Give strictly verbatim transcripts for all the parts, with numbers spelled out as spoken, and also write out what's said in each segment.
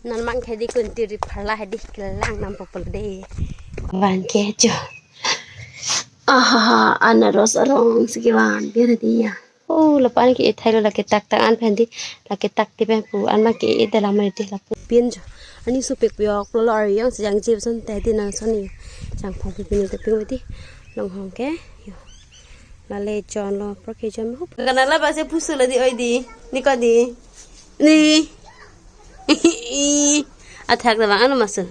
Non abang ke di Kunturi Pharla hedi kelang nangpo pulo de. Abang ke jo. Ah, anaros arong si kevan pir hedi ya. Oh, lapu-an ke-e thailo, lake tak tak an pen di, lake tak ti pen pu an abang ke-e dalam hedi lapu pin jo. Ani supik piyok pulo, ari yang sejang jip son te di nang son ni. Jangphong pipini te ping di. Longhong ke. Yo. Lale jon lo, pro ke jon hup. Kana la ba se pusu la di oi di. Ni ko di. Ni. Athak da bang ano masu.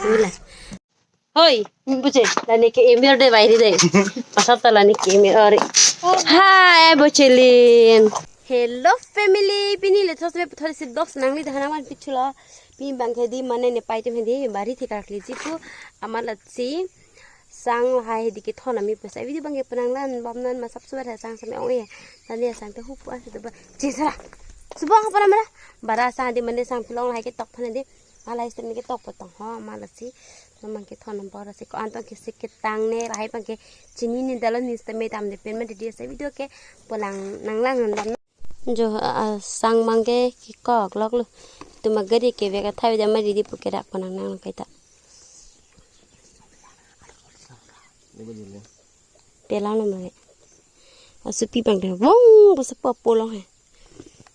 Ula. Hoi, ni buche. Lani ke emir de bairi de. Pasap ta lani ke emir ori. Hi, Bochelin. Hello family, pini le thos me puthor si vlogs nangli dah nangvan pichulo. Pini abang ke di mane ne pai tem hedi bari thik kar kli ji pu amat latsi. Sang lahai hedi kethon ami pesa. Video abang ke penang lan bom nan masap suar hai sang same ong e. Tadi sang te hupu an sudah ba. Cesara. Subang apa namanya? Bara sang di mane sang pilong lahai ketok phone di. Alai stem ketok potong ho malah si. Namang kethon nang bora si ko-an tong ke si ketang ne lahai abang ke chini ne dalo ni stem dam de pen ma di di sa video ke pulang nang lang han dam. Jo, ah, sang abang ke kekok lok lo. Tu ma gari ke vek athai jam ma di di pu kerak penang nang kaita. Pelang lo mare. Asupi abang de vong basa po polong he.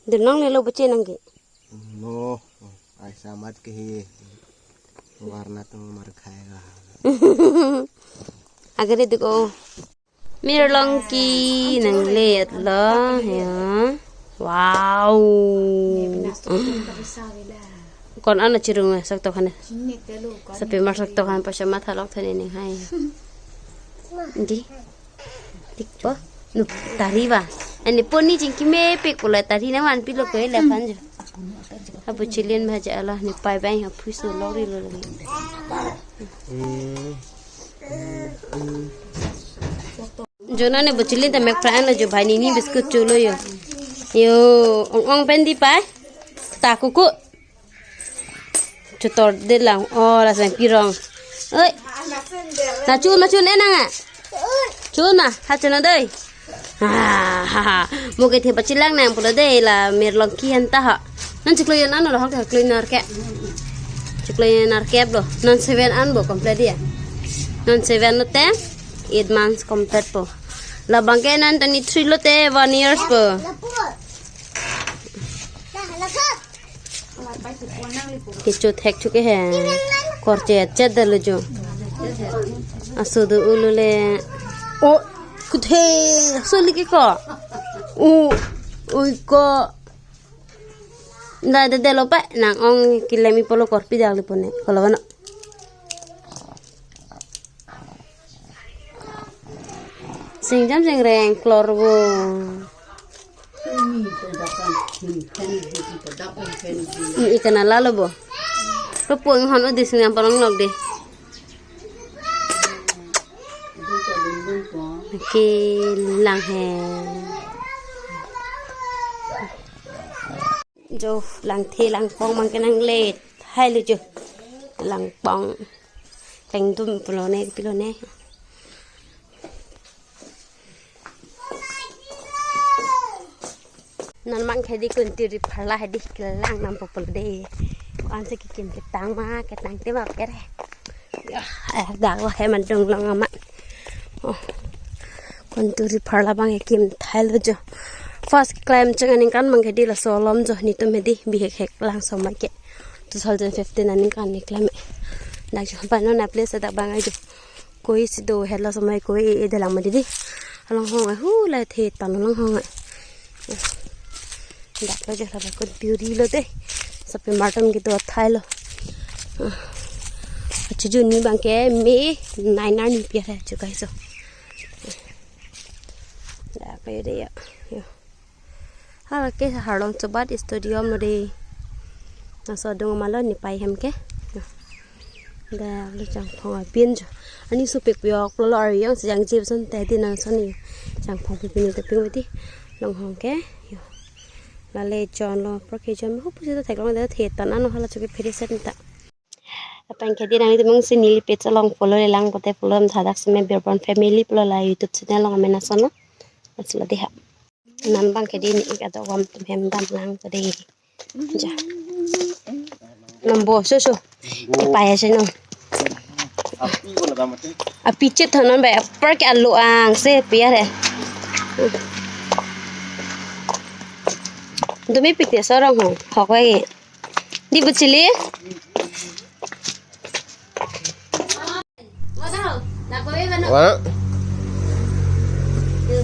Denong ne lo bache nang ke. No, aisa mat ke hi. Warna tung mar khayega. Agre duko. Mirlongki nang let lo ya. Wow. Kon ano chirung sak to khane. Sape mar sak to khan pasa matha lok thani ning hai. Di. Tik po. Nu tari ba. Ani poni jingki mepik pula tari nangvan pilo ko ele phan jo. Abu chilin bhaja Allah ni pai bai ha phuiso lori lo lagi. Jona ne Bochelin ta mek pran lo jo bhai ni ni biscuit chulo yo. Yo, ong ong pen di pai. Ta kuku. Chutor de lang. Oh, la sang pirong. Oi. Na chun ma chun enang a. Chun ma, ha chun dei. Ah, ha ha. Mo ke the pachilang nang pulo dei la Mirlongki han ta ha. Nan chiklo yon ano lo hok chiklo nar ke. Chiklo nar ke lo. Non seven an bo complete ya. Non seven lo te eight months complete po. Labang ke non twenty-three lo te one years po. Kecho thek chuke he. Korche chet dalo jo. Aso do ulule. O, kuthe, so liki ko. U, ui ko. Da da delo pa nang ong kilemi polo korpi dali pone. Kalau bano. Singjam singreng klor bo. Ni ikan ala lo bo. Kepuang hon odi singjam parang lok de. Kelang he. Jo langthe langpong abang ke nang let. Hai lo jo. Langpong. Tengdum pulo ne pilo ne. Non abang ke di Kunturi Pharla hedi kelang nangpo pulo de. Ansi kekim ketang ma ketang te ma pere. Ya, eh, dak lo he mandung long amat. Oh. Kunturi Pharla abang kekim thailo jo. First climb cheng aningkan abang ke di laso alom jo netum hedi bihek hek lang somai ke. Two thousand fifteen aningkan ne climb. Dak jo bano na place dak abang ajo. Koi si do hela somai koi e de lang ma di di. Along hong ai hu la the tan along hong ai. Dak lo jo la kun puri lo de. Sape martam ke do thailo. Achu juni abang ke me nine nine ni pia hai chu kai so. Dak lo de ya. Yo. Hala ke harlong chobat stadium lo de. Laso adung amalo ne pai hem ke. Dak lo Jangphong apin jo. Ani supik piyok lo ari yang sejang jip son te di nang son ni. Jangphong pipini te ping di. Longhong ke. Yo. Lale jon lo pro ke jon ho pusi ta theklong de the tan ano hala chuke phiri set ta. Apang ke di nang di mung si neli page along follow le lang pote follow em thadak seme Birbon Family pulo la YouTube channel along amen ason lo. Asla de ha. Non abang ke di ni ik ado wam tum hem dam lang ko de. Ja. Nambo, so, so. Ipaya si no. Api ko lagam ate. Api chet thanon ba, apar ke alo angse piya re. Dumi pite sorong ho, hok lagi. Di buchili. Wadaw, na kowe ba no? Wa? Yo.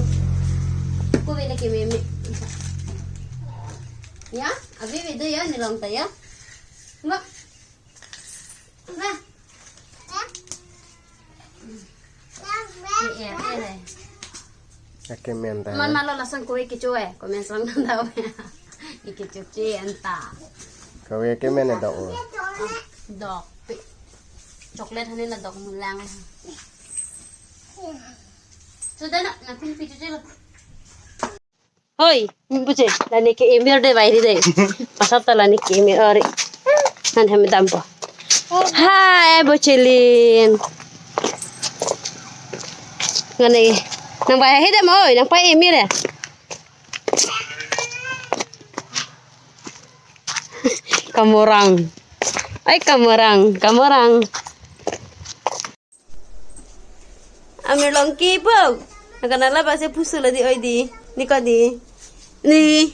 Kowe na ke meme. Ya, abi video ya, ni long ta ya. Ma. Ma. Ye, ye, ye, ye. Ake men ta. Man malo lason kowe kecho e, kowe men song na daw. Ike choche anta. Kowe ake men dok o. Dok. Pi. Chocolate hani na dok mulang. Sudah na, na pin pi choche lo. Hoi, buche, lani ke emir de bairi de. Pasal ta lani ke emir ori. Nan hem dampo. Hai, buchilin. Ngane, nang bai hidem oi, nang pai emir ya. Kamorang. Ai kamorang, kamorang. Amir long kipo. Nang kanala ba se pusu la di oi di. Ni ko di. Ni.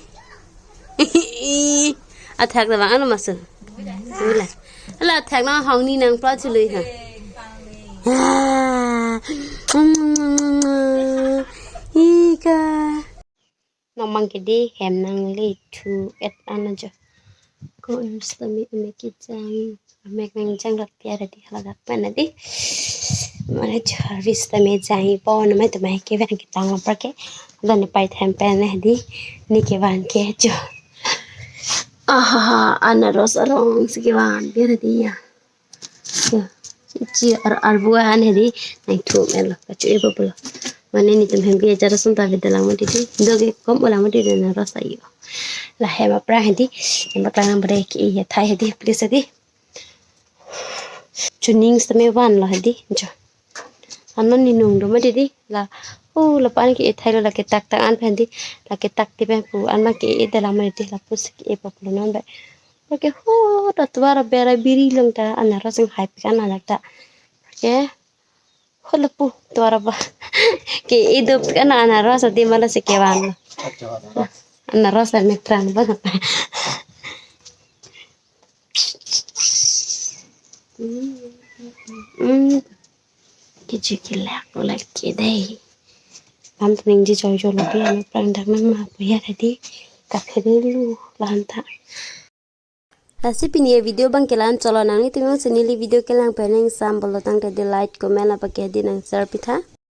Athak ta bang ano masu. Tula. Ala athak na hong ni nang pla chului ha. Ah. Ika. Nang mang ke di hem nang le thu et an ajo. Ko em sitame ame kejang, ame nang jang rak piara di halagak pen di. Mane harvest tame jang ipo namai tame kevan ketang lapar ke. Dani pai them pen di ni kevan ke jo. Aha, anaros arong si kevan piara di ya. Ya, chi ar arbu an hedi, nang thu melo, kachu e pulo. Mane nitum hem ke jara sun ta vedalang mati di, do ke kom ulang mati di na rasa yo. La hem apra hedi, hem baklang bre ke e thai hedi, please hedi. Chuning sitame van lo hedi, jo. Anon ni nung do mati di, la, oh, la pan ke e thai lo la ke tak tak an pen di, la ke tak ti pen pu an ma ke e dalang mati di, la pus ke e pulo non ba. Oke, ho, ta tuara bera biri long ta anaros ang hai pik an anak ta. Oke. Ho lapu tuara ba. Ke idup kan anaros adi mala si kevan. Anaros la mekran ba. Hmm. Kiji kilak ulak ke dei. Lam tuning ji joy joy lopi ame prang dak nang ma puya tadi. Kaphe dei lu lan ta. Lasi pini e video bang ke la-an cholo, nanglitum jongsi neli video kelang pen ingsam pulo tangte di like, comment lapen ke di nang share pitha.